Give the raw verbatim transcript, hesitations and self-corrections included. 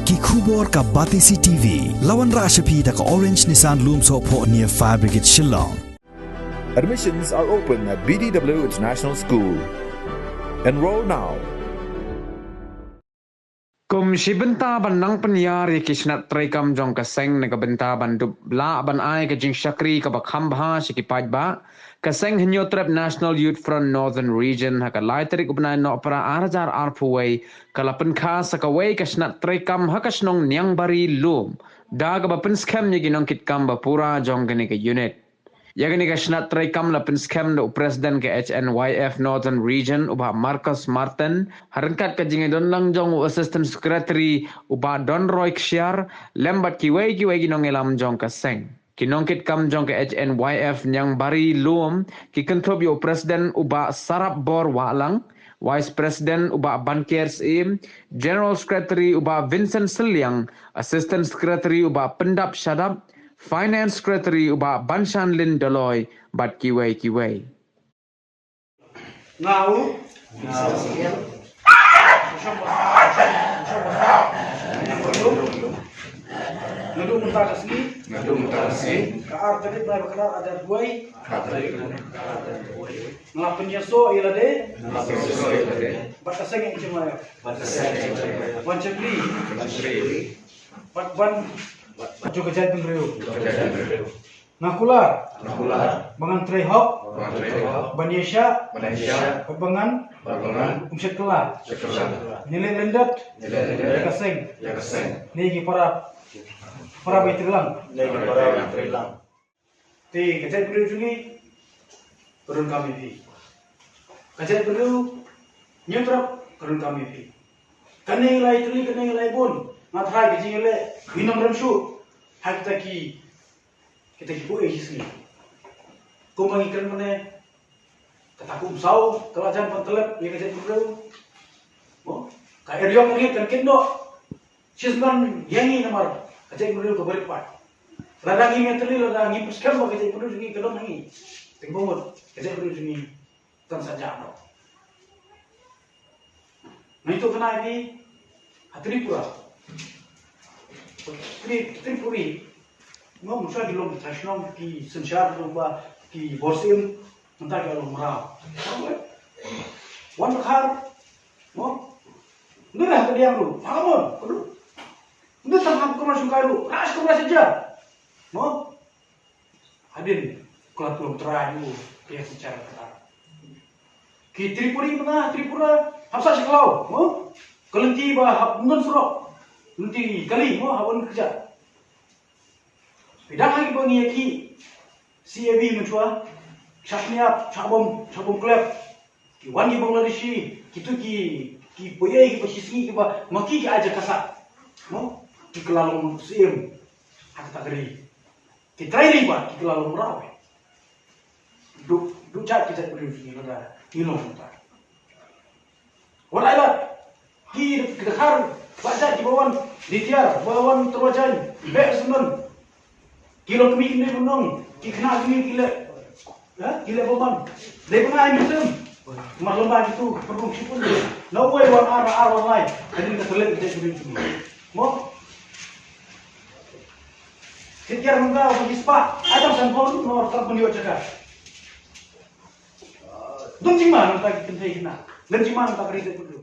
Ki khubor ka Batesi T V. La wanrah sha phi da ka Orange Nissan Lumsohphoh near Fire Brigade Shillong. Admissions are open at B D W International School. Enroll now. Kum shi bynta ban nang pynïar ïa ki shnat treikam jong ka seng na ka bynta ban dup lah ban ai ka jingshakri kaba kham bha sha ki paidbah, ka seng Hynñiewtrep National Youth Front Northern Region ha ka lai tarik u bnai Nohprah ar hajar arphew wei ka la pynkhas sa kawei ka shnat treikam ha ka shnong Niangbari Lum, da kaba pynskhem ïa ki nongkitkam ba pura jong kane ka unit. Ïa kane ka shnat treikam la pynskhem da u President ka H N Y F Northern Region u Bah Marcus Martin, ha ryngkat ka jingïadonlang jong u Assistant Secretary u Bah Donroy Kshiar, lem bad kiwei kiwei ki nongïalam jong ka seng. Ki nongkitkam jong ka H N Y F Niangbari Lum ki kynthup ïa u President u Bah Sarap Bor Wahlang, Vice President u Bah Banker Syiem, General Secretary u Bah Vincent Sylliang, Assistant Secretary u Bah Pyndap Shadap, Finance Secretary u Bah Banshanlin Doloi bad kiwei kiwei. Nga u. Nga u. Naduh mynta ka sngi. Naduh mynta ka sngi. Ka ar tarik bnai ba kordor ar hajar arphew wei. Ka ar tarik bnai ba kordor ar hajar arphew wei. Nga la pynïasoh ïa lade. Nga la pynïasoh ïa lade. Bad ka seng Jaiñtia Mawïaw. Bad ka seng Jaiñtia Mawïaw. Ban shakri. Ban shakri. Bad ban. Bad ban. Jong ka jaitbynriew. Jong ka jaitbynriew. Nga kular. Nga kular. Ba ngan trei hok. Ba ngan trei hok. Ban ïaishah. Ban ïaishah. Bad ba ngan. Bad ba ngan. Ym shet kylla. Shet kylla. Ngi leh lyndet. Ngi leh lyndet. Ïa ka seng. Ïa ka seng. Ne ki para. Para ba ïatrei lang. Ne ki para ba ïatrei lang. Te ka jaitbynriew jong ngi ka donkam ïa phi. Ka jaitbynriew Hynñiewtrep ka donkam ïa phi. Kane ngi la ïatylli, kane ngi la ïabun. Nga tharai ka jingïaleh ngin ym rem shuh ha kita ki, kita ki phew shisngi. Kumba ngi kren mynne, kata ka umsaw ka la jan ban tyllep ïa ka jaitbynriew. Mo, ka eriong ngi kan kyndoh. Shisnem ïa ngi namar ka jaitbynriew ka barit pat. Lada ngim ïatylli, lada ngim pyrshang ba ka jaitbynriew jong ngi ka don ha ngi, tang ba mut ka jaitbynriew jong ngi kan sa jah noh. Ngi tu kane ha Tripura. Tri-, Tripuri. Ngam shuwa ki long ki shnong, ki synshar, long ba ki bor syiem, mynta ki long mraw. Wan khar, mo? Ndu dah ka diang lu, ha mon, kudu. Ndu tang ha kamra shongkai lu, ras kamra sha jar. Mo? Hadien, khlad long trai lu, pia synshar kata. Ki Tripuri mynta, Tripura, hap sah sha khlaw, mo? Ka lynti ba hap ngan surok, lynti kali, mo, hap wan kjat. Phi dang ha kiba ngi ïa ki C A B mynshuwa, shah niap, shah bom, shah bom klep. Ki wan ki Bangladeshi, kitu ki, ki poi ei, kiba shisngi, kiba ma ki ki aja kasa. Mo, ki kylla long syiem ha kata ka ri. Ki trai ri ba ki kylla long mraw. Duk, duk jait ki jait briew ki lada ngi long mynta. Wat ai lad. Ki, ki dkhar, ba jait kiba wan di tiar, ba wan tyrwa jaiñ, beh symnon. Ki long kmie kynde bynriew, ki khynnah kmie ki leh, ha, ki leh bymman. Dei ba ngai mynsiem. Mar lymba kitu, pynrung shipun. Na uwei wan ar, ar wan lai. Hadien ka tyrlep ki jait briew kmie. Mo? Ki tiar mynta ba ki spah, ai tang san bor, nor tang pynïoh jaka. Don jingma nangta ki kynthei khynnah. Don jingma nangta ka ri ka pyndu.